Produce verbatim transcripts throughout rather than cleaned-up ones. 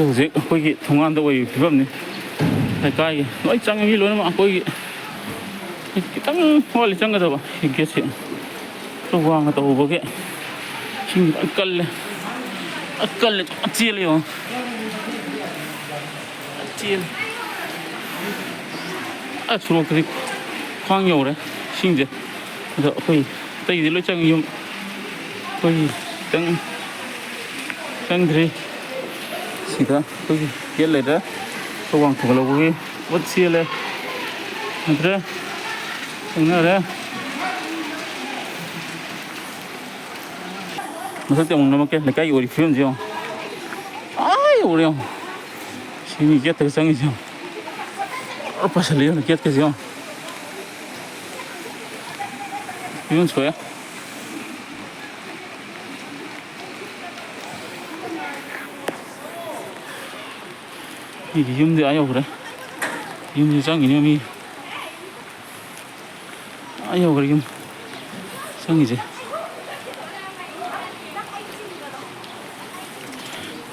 ꯍꯧꯖꯤꯛ ꯑꯩꯈꯣꯏꯒꯤ ꯊꯣꯡꯒꯥꯟꯗ ꯑꯣꯏꯔꯤꯕ ꯐꯤꯕꯝꯅꯤ꯫ ꯂꯩꯀꯥꯏꯒꯤ ꯂꯣꯏ ꯆꯪꯉꯤ, ꯃꯤ ꯂꯣꯏꯅꯃꯛ꯫ ꯑꯩꯈꯣꯏꯒꯤ ꯈꯤꯇꯪ ꯋꯥꯠꯂꯤ ꯆꯪꯒꯗꯕ꯫ ꯒꯦꯠꯁꯦ ꯈꯔ ꯋꯥꯡꯅ ꯇꯧꯕꯒꯤ ꯏꯁꯤꯡ ꯐꯖꯅ ꯀꯜꯂꯦ꯫ ꯐꯖꯅ ꯀꯜꯂꯦ꯫ ꯐꯖꯅ ꯆꯦꯜꯂꯦ ꯌꯦꯡꯉꯣ꯫ ꯐꯖꯅ ꯆꯦꯜꯂꯦ꯫ ꯑ, ꯁꯣꯔꯣꯛꯇꯗꯤ ꯈ꯭ꯋꯥꯡ ꯌꯧꯔꯦ ꯏꯁꯤꯡꯁꯦ꯫ ꯑꯗꯣ ꯑꯩꯈꯣꯏ ꯑꯇꯩꯗꯤ ꯂꯣꯏ ꯆꯪꯉꯤ ꯌꯨꯝ꯫ ꯑꯩꯈꯣꯏ ꯈꯤꯇꯪ ꯆꯪꯗ꯭ꯔꯤ꯫ ꯁꯤꯗ ꯑꯩꯈꯣꯏꯒꯤ ꯒꯦꯠ ꯂꯩꯔꯦ꯫ ꯑꯩꯈꯣꯏ ꯋꯥꯡ ꯊꯣꯛꯍꯜꯍꯧꯕꯒꯤ ꯄꯣꯠ ꯆꯦꯜꯂꯦ꯫ ꯅꯠꯇ꯭ꯔꯦ꯫ ꯆꯪꯅꯔꯦ꯫ ꯃꯊꯛꯇ ꯑꯃꯨꯛ ꯅꯝꯃꯛꯀꯦ꯫ ꯂꯩꯀꯥꯏꯒꯤ ꯑꯣꯏꯔꯤ ꯐꯤꯕꯝꯁꯦ ꯌꯦꯡꯉꯣ꯫ ꯑꯥ ꯌꯧꯔꯦ ꯌꯦꯡꯉꯣ꯫ ꯁꯤꯅꯤ ꯒꯦꯠꯇꯒ ꯆꯪꯉꯤꯁꯦ ꯌꯦꯡꯉꯣ꯫ ꯑꯣꯔ ꯄꯥꯁꯜꯂꯦ ꯌꯦꯡꯉꯣ ꯒꯦꯠꯀꯁꯦ ꯌꯦꯡꯉꯣ꯫ ꯐꯤꯕꯝ ꯁꯣꯛꯑꯦ꯫ ꯃꯤꯒꯤ ꯌꯨꯝꯗꯤ ꯑꯥ ꯌꯧꯈ꯭ꯔꯦ꯫ ꯌꯨꯝꯁꯤ ꯆꯪꯉꯤꯅꯦ ꯃꯤ꯫ ꯑꯥ ꯌꯧꯈ꯭ꯔꯦ ꯌꯨꯝ ꯆꯪꯉꯤꯁꯦ꯫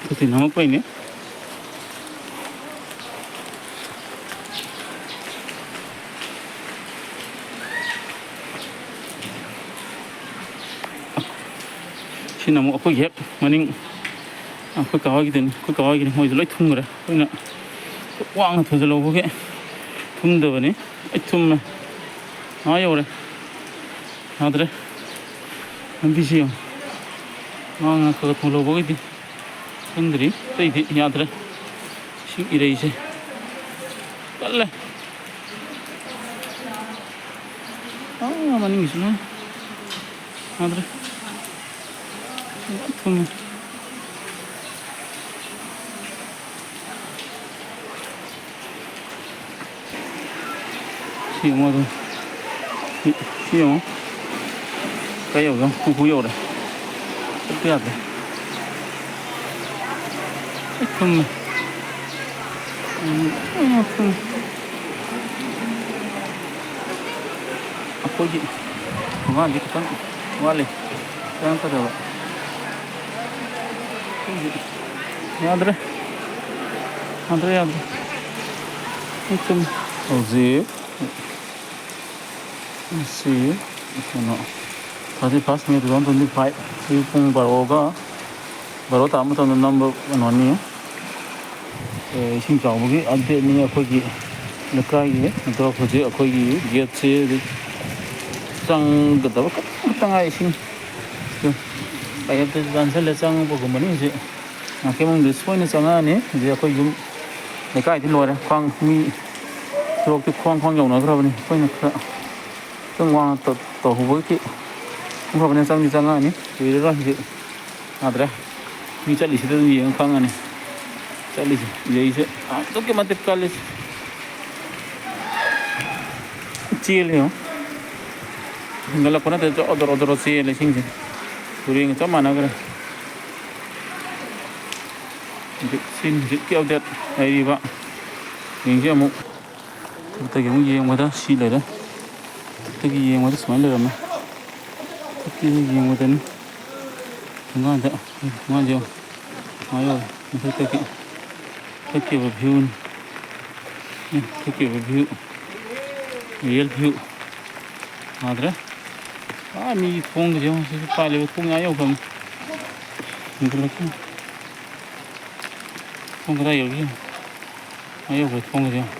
ꯐꯣꯇꯣ ꯅꯝꯃꯛꯄꯩꯅꯦ꯫ ꯁꯤꯅ ꯑꯃꯨꯛ ꯑꯩꯈꯣꯏꯒꯤ ꯍꯦꯛ ꯃꯅꯤꯡ, ꯑꯩꯈꯣꯏ ꯀꯥ ꯍꯣꯏꯒꯤꯗꯨꯅꯤ꯫ ꯑꯩꯈꯣꯏ ꯀꯥ ꯍꯣꯏꯒꯤꯅꯤ꯫ ꯃꯣꯏꯁꯨ ꯂꯣꯏ ꯊꯨꯝꯈ꯭ꯔꯦ꯫ ꯑꯩꯈꯣꯏꯅ ꯋꯥꯡꯅ ꯊꯣꯟꯖꯤꯜꯍꯧꯕꯒꯤ ꯊꯨꯝꯗꯕꯅꯤ꯫ ꯑꯩ ꯊꯨꯝꯃꯦ꯫ ꯑꯥ ꯌꯧꯔꯦ꯫ ꯌꯥꯗ꯭ꯔꯦ꯫ ꯂꯝꯕꯤꯁꯤ ꯌꯦꯡꯉꯨ꯫ ꯋꯥꯡꯅ ꯈꯔ ꯈꯔ ꯊꯣꯟꯍꯧꯕꯒꯤꯗꯤ ꯈꯪꯗ꯭ꯔꯤ꯫ ꯑꯇꯩꯗꯤ ꯌꯥꯗ꯭ꯔꯦ꯫ ꯏꯁꯤꯡ ꯏꯔꯩꯁꯦ ꯀꯜꯂꯦ꯫ ꯑꯥ, ꯃꯅꯤꯡꯒꯤꯁꯤꯅ ꯌꯥꯗ꯭ꯔꯦ꯫ ꯊꯨꯝꯃꯦ꯫ ꯁꯤ ꯌꯦꯡꯉꯣ ꯑꯗꯨꯝ꯫ ꯁꯤ, ꯁꯤ ꯌꯦꯡꯉꯣ꯫ ꯀꯥꯏ ꯌꯧꯔꯦ? ꯎꯄꯨ ꯌꯧꯔꯦ꯫ ꯆꯠꯄ ꯌꯥꯗ꯭ꯔꯦ꯫ ꯂꯣꯏ ꯊꯨꯝꯃꯦ꯫ ꯎꯝ, ꯂꯣꯏꯅ ꯊꯨꯝꯃꯦ꯫ ꯑꯩꯈꯣꯏꯒꯤ ꯊꯣꯡꯒꯥꯟꯗꯤ ꯈꯤꯇꯪ ꯋꯥꯠꯂꯤ ꯆꯪꯉꯛꯀꯗꯕ꯫ ꯌꯥꯗ꯭ꯔꯦ꯫ ꯌꯥꯗ꯭ꯔꯦ, ꯌꯥꯗ꯭ꯔꯦ꯫ ꯑꯩ ꯆꯨꯝ-, ꯍꯧꯖꯤꯛ ꯉꯁꯤ ꯀꯩꯅꯣ, thirty first May two thousand twenty five, ꯑꯌꯨꯛ ꯄꯨꯡ ꯕꯥꯔꯣꯒ, ꯕꯥꯔꯣ ꯇꯥꯕ ꯃꯇꯝꯗ ꯅꯝꯕ ꯀꯩꯅꯣꯅꯤ꯫ ꯑꯦ, ꯏꯁꯤꯡ ꯆꯥꯎꯕꯒꯤ updateꯅꯤ ꯑꯩꯈꯣꯏꯒꯤ ꯂꯩꯀꯥꯏꯒꯤ꯫ ꯑꯗꯣ ꯍꯧꯖꯤꯛ ꯑꯩꯈꯣꯏꯒꯤ gateꯁꯦ ꯍꯧꯖꯤꯛ ꯆꯪꯒꯗꯕ ꯈꯤꯇꯪ ꯈꯛꯇ ꯉꯥꯏ ꯏꯁꯤꯡ꯫ ꯄꯥꯏꯞꯇꯁꯨ ꯆꯪꯁꯜꯂꯦ, ꯆꯪꯕꯒꯨꯝꯕꯅꯤ ꯍꯧꯖꯤꯛ꯫ ꯉꯥꯈꯦꯃꯨꯡꯗ ꯁꯣꯏꯅ ꯆꯪꯉꯛꯑꯅꯤ꯫ ꯍꯧꯖꯤꯛ ꯑꯩꯈꯣꯏ ꯌꯨꯝ ꯂꯩꯀꯥꯏꯗꯤ ꯂꯣꯏꯔꯦ꯫ ꯈ꯭ꯋꯥꯡ ꯃꯤ ꯁꯣꯔꯣꯛꯇꯤ ꯈ꯭ꯋꯥꯡ ꯈ꯭ꯋꯥꯡ ꯌꯧꯅꯈ꯭ꯔꯕꯅꯤ꯫ ꯑꯩꯈꯣꯏꯅ ꯈꯔ ꯈꯤꯇꯪ ꯋꯥꯡꯅ ꯇꯧ-, ꯇꯧꯍꯧꯕꯒꯤ ꯈꯪꯈ꯭ꯔꯕꯅꯤ꯫ ꯆꯪꯗꯤ ꯆꯪꯉꯛꯑꯅꯤ꯫ ꯀꯨꯏꯔꯔꯣꯏ ꯍꯧꯖꯤꯛ꯫ ꯌꯥꯗ꯭ꯔꯦ꯫ ꯃꯤ ꯆꯠꯂꯤꯁꯤꯗ ꯑꯗꯨꯝ ꯌꯦꯡꯉ ꯈꯪꯉꯅꯤ꯫ ꯆꯠꯂꯤꯁꯦ꯫ ꯏꯁꯩꯁꯦ ꯑꯗꯨꯛꯀꯤ ꯃꯇꯤꯛ ꯀꯜꯂꯤꯁꯦ꯫ ꯆꯦꯜꯂꯦ ꯌꯦꯡꯉꯣ꯫ ꯍꯦꯟꯒꯠꯂꯛꯄ ꯅꯠꯇꯦ, ꯖꯣꯔꯣ ꯖꯣꯔꯣ ꯖꯣꯔꯣ ꯆꯦꯜꯂꯦ ꯏꯁꯤꯡꯁꯦ꯫ ꯇꯨꯔꯦꯟꯒ ꯆꯞ ꯃꯥꯟꯅꯈ꯭ꯔꯦ꯫ ꯍꯧꯖꯤꯛ ꯁꯤꯅꯤ ꯍꯧꯖꯤꯛꯀꯤ update ꯂꯩꯔꯤꯕ꯫ ꯌꯦꯡꯁꯤ ꯑꯃꯨꯛ꯫ ꯃꯊꯛꯇꯒꯤ ꯑꯃꯨꯛ ꯌꯦꯡꯕꯗ ꯁꯤ ꯂꯩꯔꯦ꯫ ꯃꯊꯛꯇꯒꯤ ꯌꯦꯡꯕꯗ ꯁꯨꯃꯥꯏꯅ ꯂꯩꯔꯝꯃꯦ꯫ ꯃꯊꯛꯇꯒꯤ ꯌꯦꯡꯕꯗꯅꯤ꯫ ꯊꯣꯡꯒꯥꯟꯗ, ꯊꯣꯡꯒꯥꯟꯁꯦ ꯌꯦꯡꯉꯨ꯫ ꯁꯨꯃꯥꯏꯅ ꯌꯧꯔꯦ꯫ ꯃꯊꯛꯇꯒꯤ, ꯃꯊꯛꯀꯤ ꯑꯣꯏꯕ viewꯅꯤ꯫ ꯎꯝ, ꯃꯊꯛꯀꯤ ꯑꯣꯏꯕ view꯫ Real view꯫ ꯌꯥꯗ꯭ꯔꯦ꯫ ꯑꯥ, ꯃꯤꯒꯤ ꯊꯣꯡꯒꯁꯦ ꯌꯦꯡꯉꯨ꯫ ꯁꯤꯁꯨ ꯄꯥꯜꯂꯤꯕ ꯊꯣꯡ ꯑꯥ ꯌꯧꯈ꯭ꯔꯕꯅꯤ꯫ ꯍꯦꯟꯒꯠꯂꯛꯈꯤꯅꯤ꯫ ꯊꯣꯡ ꯀꯗꯥꯏ ꯌꯧꯈ꯭ꯔꯦ? ꯑꯥ ꯌꯧꯈ꯭ꯔꯦ ꯊꯣꯡꯒꯁꯦ ꯌꯦꯡꯉꯨ꯫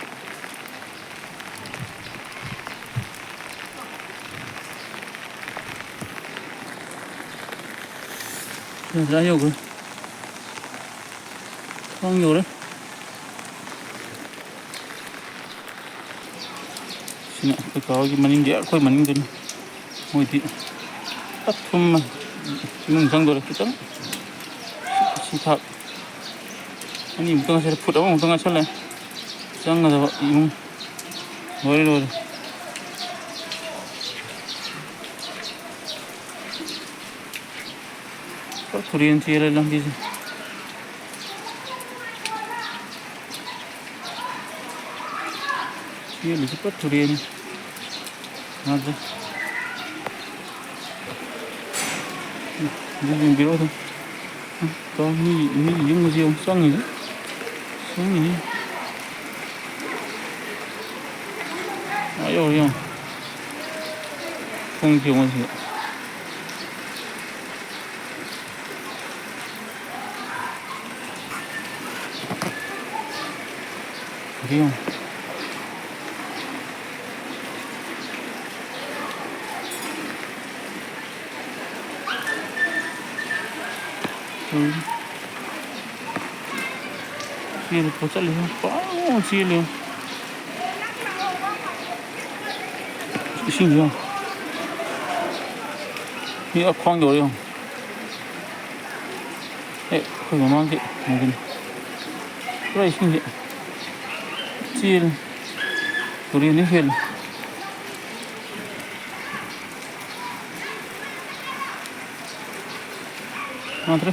ꯌꯥꯗ꯭ꯔꯦ, ꯑꯥ ꯌꯧꯈ꯭ꯔꯦ꯫ ꯊꯣꯡ ꯌꯧꯔꯦ꯫ ꯁꯤꯅ ꯑꯩꯈꯣꯏ ꯀꯥ ꯍꯣꯏꯒꯤ ꯃꯅꯤꯡꯒꯤ, ꯑꯩꯈꯣꯏ ꯃꯅꯤꯡꯗꯅꯤ꯫ ꯃꯣꯏꯗꯤ ꯄꯠ ꯊꯨꯝꯃ ꯏꯃꯨꯡ ꯆꯪꯗꯣꯔꯦ ꯈꯤꯇꯪ꯫ ꯁꯤ ꯊꯥꯛ ꯑꯅꯤꯃꯨꯛꯇ ꯉꯥꯏꯔꯦ, ꯐꯨꯠ ꯑꯃꯃꯨꯛꯇ ꯉꯥꯏꯁꯜꯂꯦ ꯆꯪꯒꯗꯕ ꯏꯃꯨꯡ꯫ ꯂꯣꯏꯔꯦ, ꯂꯣꯏꯔꯦ꯫ ꯄꯨꯔꯥ ꯇꯨꯔꯦꯟ ꯆꯦꯜꯂꯦ ꯂꯝꯕꯤꯁꯦ꯫ ꯆꯦꯜꯂꯤꯁꯦ ꯄꯨꯔꯥ ꯇꯨꯔꯦꯟꯅꯤ꯫ ꯌꯥꯗ꯭ꯔꯦ꯫ ꯑꯗꯨ ꯌꯦꯡꯕꯤꯔꯣ ꯑꯗꯨꯝ꯫ ꯇꯧ, ꯃꯤ, ꯃꯤ ꯌꯨꯝꯒꯁꯦ ꯑꯃꯨꯛ ꯆꯪꯉꯤꯁꯦ꯫ ꯎꯝ꯫ ꯑꯥ ꯌꯧꯔꯦ ꯌꯦꯡꯉꯣ꯫ ꯄꯨꯡꯁꯦ ꯌꯦꯡꯉꯣ ꯁꯤꯗ꯫ ꯁꯤꯗ ꯌꯦꯡꯉꯣ꯫ ꯎꯝ꯫ ꯆꯦꯜꯂꯤ, ꯄꯪꯆꯦꯜ ꯆꯦꯜꯂꯤ, ꯄꯪꯆꯦꯜ ꯆꯦꯜꯂꯤ꯫ ꯏꯁꯤꯡꯁꯦ ꯌꯦꯡꯉꯣ꯫ ꯃꯤ ꯑꯥ ꯈ꯭ꯋꯥꯡ ꯌꯧꯔꯦ ꯌꯦꯡꯉꯣ꯫ ꯑꯦ, ꯑꯩꯈꯣꯏ ꯃꯃꯥꯡꯒꯤ ꯀꯩꯅꯣꯒꯤꯅꯤ꯫ ꯄꯨꯔꯥ ꯏꯁꯤꯡꯁꯦ ꯆꯦꯜꯂꯤ꯫ ꯇꯨꯔꯦꯟꯗꯤ ꯍꯦꯜꯂꯤ꯫ ꯌꯥꯗ꯭ꯔꯦ꯫